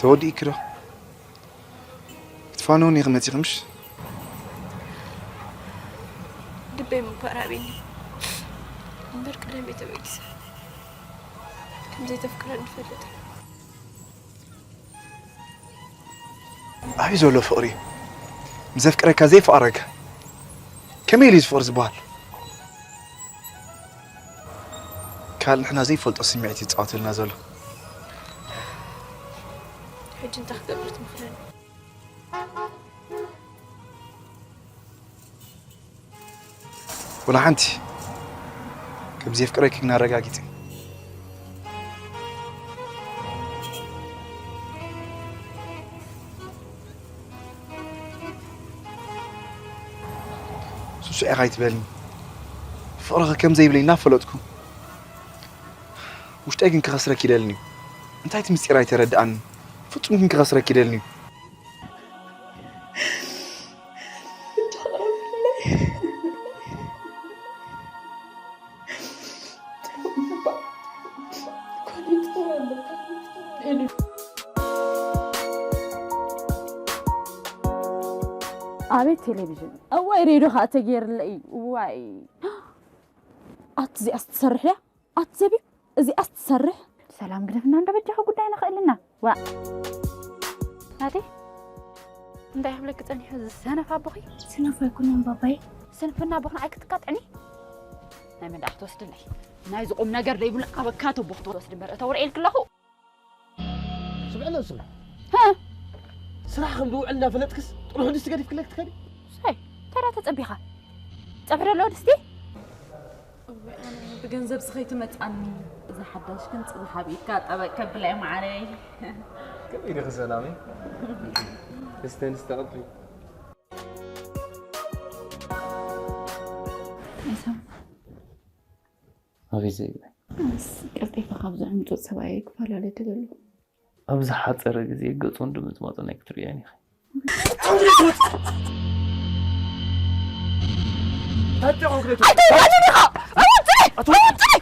ተወዲእኪ ዶ? ክትፋነውኒ ኢኺ መጺኺ ምሽ? ልበይ ምባር ኣበኒ እምበር ቀደም እየ ተበጊሰ። ከምዘይተፍቅረኒ ይፈልጥ። ኣበይ ዘሎ ፍቕሪ እዩ? ምስ ዘፍቅረካ ዘይፈቕረካ ከመይ ኢሉ እዩ ፍቕሪ ዝበሃል? ካልእ ንሕና ዘይፈልጦ ስምዒት እዩ ዝጻወተልና ዘሎ። ሕጂ እንታይ ክገብር ትምኽረኒ? ወላ ሓንቲ ከም ዘፍቅረኪ ግን ኣረጋጊጸ። ሱሱ ኢኻ ኣይትበልኒ። ፍቕርኺ ከም ዘይብለይ እናፈለጥኩ ውሽጠይ ግን ክኸስረኪ ይደልን እዩ። እንታይ እቲ ምስጢር ኣይተረድኣንን። ፍጹም ግን ክኸስረኪ ይደልን እዩ። ኣቤት ቴሌቪዥን፣ እዋይ ሬድዮ ከዓ ተገይርለ እዩ። እዋይ ኣቲ እዚኣስ ትሰርሕ ድያ? ኣቲ ዘቢብ እዚኣስ ትሰርሕ? ሰላም ግደፍና እንዶ በጃኻ ጉዳይና ክእልና። ዋ ናቲ እንታይ ክብለኪ ጸኒሑ እዚ ሰነፍ ኣቦኺ? ስነፍ ኣይኮነን ባባይ። ስንፍና ኣቦኽን ኣይክትካጥዕኒ። ናይ መን ደኣ ክትወስድለይ? ናይ ዝቁም ነገር ዘይብሉ ኣበካት ኣቦ ክትወስድ እምበር እተው ርኤልኪ ኣለኹ። ስምዕና ንስኻ ሃ ስራሕ ከም ዝውዕል እናፈለጥክስ ጥርሑ ድስቲ ገዲፍክለ ክትከዲ ሳይ ተራ ተጸቢኻ ጸብሒ ደሎ ድስቲ። ብገንዘብ ስኸይ ትመጻኒ። እዛ ሓዳሽ ግን ጽባሕ ኣብ ኢድካ ጠበቅ ከብላ እየ መዓረይ። ከመይ ኢልኺ ሰላመይ? እስተ ንስተ ቀጥሊ። ኤሳው ኣቤት ዘይብለይ። ኣነስ ቀልጢፈ ካብ ዝዕምፁ ሰብኣየይ ክፈላለ ደለሉ። ኣብ ዝሓፀረ ግዜ ገፁ እንድምፅማፁ ናይ ክትርእያን ኢኺ። ኣይትውዓልን ኢኻ! ኣውፅእ! ኣውፅእ!